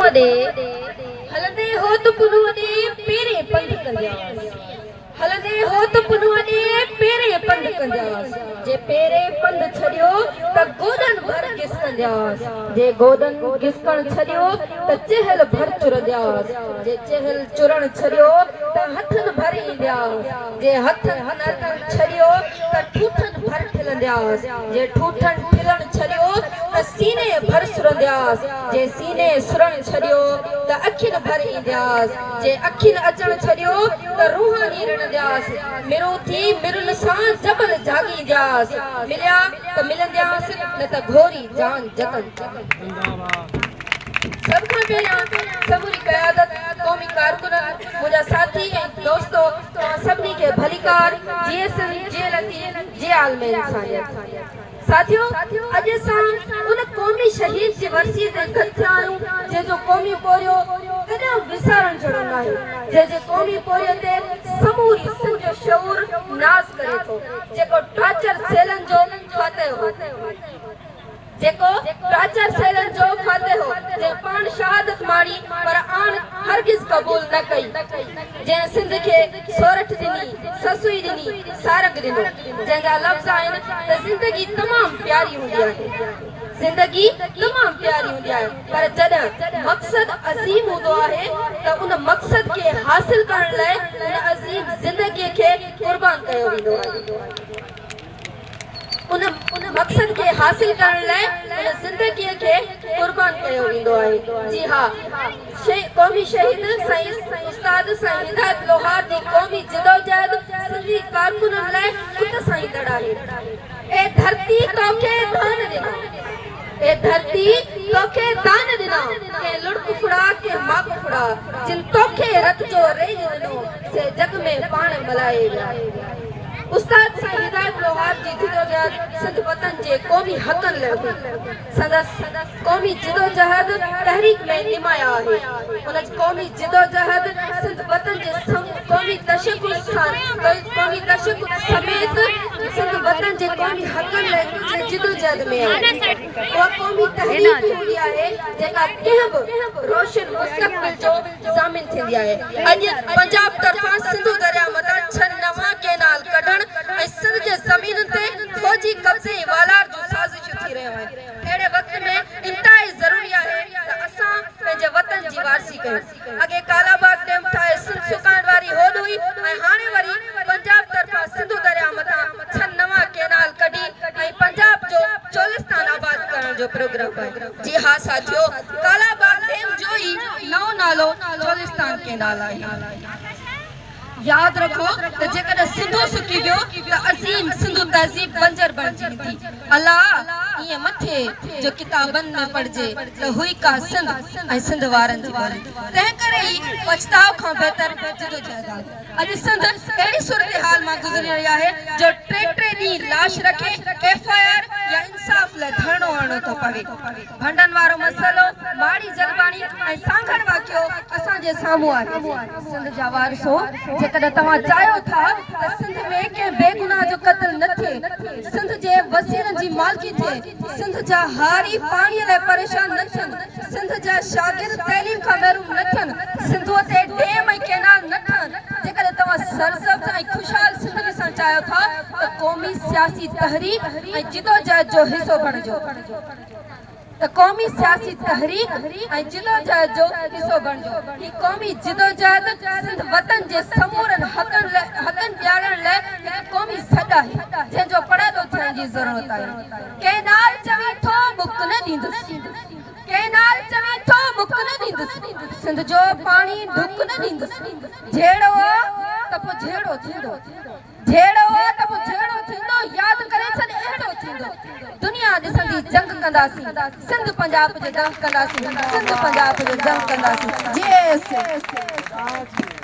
پنهونء ڏي، هلندي هوت پنهونء ڏي، پيرين پنڌ ڪندياس. هلندي هوت پنهونء ڏي، پيرين پنڌ ڪندياس. جي پيرين پنڌ ڇڏيو ته گوڏن ڀر گسڪندياس. جي گوڏن گسڪڻ ڇڏيو ته چيهل ڀر چرندياس. جي چيهل چرڻ ڇڏيو ته هٿن ڀر ايندياس. جي هٿن اچڻ ڇڏيو ته ٺوٺن ڀر ٺلندياس. جي ٺوٺن ٺلڻ ڇڏيو ته سيني ڀر سرندياس، جي سيني سرڻ ڇڏيو ته اکين ڀر ايندياس، جي اکين اچڻ ڇڏيو ته روحاني رڙندياس، مرون ٿي مرن سان جبل جهاڳيندياس، مليا ته ملندياس نه ته گهوري جان جتن. سڀ کان پهريان سموري قيادت، قومي ڪارڪنن، منهنجا ساٿي ۽ دوستو توهان سڀني کي ڀليڪار، جيئي سنڌ، جيئي لطيف، جيئي عالم انسانيت. ساٿيو! اڄ اسان ان قومي شهيد جي ورسيء تي گڏ ٿيا آهيون، جنهن جو قومي پورهيو ڪڏهن به وسارڻ جهڙو ناهي، جنهن جي قومي پورهيي تي سموري سنڌ جو شعور ناز ڪري ٿو، جيڪو ٽارچر سيلن جو فاتح هو. جيڪو ٽارچر سيلن جو فاتح هو، جنهن پاڻ شهادت ماڻي پر آڻ هرگز قبول نه ڪئي، جنهن سنڌ کي سورٺ ڏني، سسئي ڏني، سارنگ ڏنو، جنهن جا لفظ آهن ته زندگي تمام پياري هوندي آهي، زندگي تمام پياري هوندي آهي پر جڏهن مقصد عظيم هوندو آهي ته ان مقصد کي حاصل ڪرڻ لاء ان عظيم زندگي کي قربان ڪيو ويندو آهي. ان مقصد کي حاصل ڪرڻ لاء ان زندگيء کي قربان ڪيو ويندو آهي. جي ها قومي شهيد سائين استاد سائين هدايت لوهار جي قومي جدوجهد سنڌي ڪارڪنن لاء اتساهيندڙ آهي. اي ڌرتي توکي دان ڏنا، اي ڌرتي توکي دان ڏنا، ڪنهن لڙڪ ڦڙا ڪنهن ماڪ ڦڙا، جن توکي رت جو ريڄ ڏنو، سي جڳ ۾ پاڻ ملهائي ويا. استاد سائين هدايت لوهار جي جدوجهد سنڌ وطن جي قومي حقن لاء هئي. سندس قومي جدوجهد تحريڪ ۾ نمايان آهي. ان جي قومي جدوجهد سنڌ وطن جي قومي تشخص سان قومي تشخص سميت سنڌ وطن جي قومي حقن لاء جي جدوجهد ۾ آهي. اها قومي تحريڪ ئي هوندي آهي جيڪا ڪنهن به روشن مستقبل جو ضامن ٿيندي آهي. اڄ پنجاب طرفان سنڌو درياء مٿان ڇهه نوان ڪئنال ڪڍڻ ۽ سنڌ جي زمينن تي فوجي قبضي ۽ والار جون سازشون ٿي رهيون آهن. اهڙي وقت ۾ انتهائي ضروري آهي ته اسان پنهنجي وطن جي وارثي ڪيون. اڳي ڪالاباغ ڊيم ٺاهي سنڌ سڪائڻ واري هوڏ هئي ۽ هاڻي وري پنجاب طرفان سنڌو درياء مٿان ڇهه نوان ڪئنال ڪڍي ۽ پنجاب جو چولستان آباد ڪرڻ جو پروگرام آهي. جي ها ساٿيو ڪالاباغ ڊيم جو ئي نئون نالو چولستان ڪئنال آهي. ياد رکو ته جيڪڏهن سنڌو سڪي ويو ته عظيم سنڌو تهذيب بنجر بڻجي ويندي. الا! ائين نه ٿئي جو ڪتابن ۾ پڙهجي ته هئي ڪا سنڌ ۽ سنڌ وارن جي ٻولي. تنهن ڪري ئي پڇتاء کان بهتر جدوجهد آهي. اڄ سنڌ اهڙي صورتحال مان گذري رهي آهي جو ٽي ٽي ڏينهن لاش رکي ايف I R يا انصاف لاء ڌرڻو هڻڻو ٿو پوي. ڀنڊن وارو مسئلو، ماڙي جلباڻي ۽ سانگهڙ واقعو اسان جي سامهون آهي. سنڌ جا وارثو! جيڪڏهن توهان چاهيو ٿا ته سنڌ ۾ ڪنهن بيگناهه جو قتل نه ٿئي، سنڌ جي وسيلن جي مالڪي ٿئي، سنڌ جا هاري پاڻي لاء پريشان نه ٿين، سنڌ جا شاگرد تعليم کان محروم نه ٿين، سنڌوء تي ڊيم ۽ ڪئنال نه ٺهن، جيڪڏهن توهان سرسبز ۽ خوشحال سنڌ ڏسڻ چاهيو ٿا ته قومي سياسي تحريڪ ۽ جدوجهد جو حصو بڻجو. ته قومي سياسي تحريڪ ۽ جدوجهد جو حصو بڻجو. هي قومي جدوجهد سنڌ وطن جي سمورن حقن ڏيارڻ لاء هڪ قومي سڏ آهي، جنهن جو پڙاڏو ٿيڻ جي ضرورت آهي. ڪئنال چوين ٿو ٻڪ نه ڏيندس. ڪئنال چوين ٿو ٻڪ نه ڏيندس. سنڌ جو پاڻي ڍڪ نه ڏيندس. جهيڙو آ ته پوء جهيڙو ٿيندو. جهيڙو آ ته پوء جهيڙو ٿيندو، ياد ڪري ڇڏ اهڙو ٿيندو، دنيا ڏسندي جنگ ڪنداسين، سنڌ پنجاب جو دنگ ڪنداسين، سنڌ پنجاب جو جنگ ڪنداسين. جي ايس.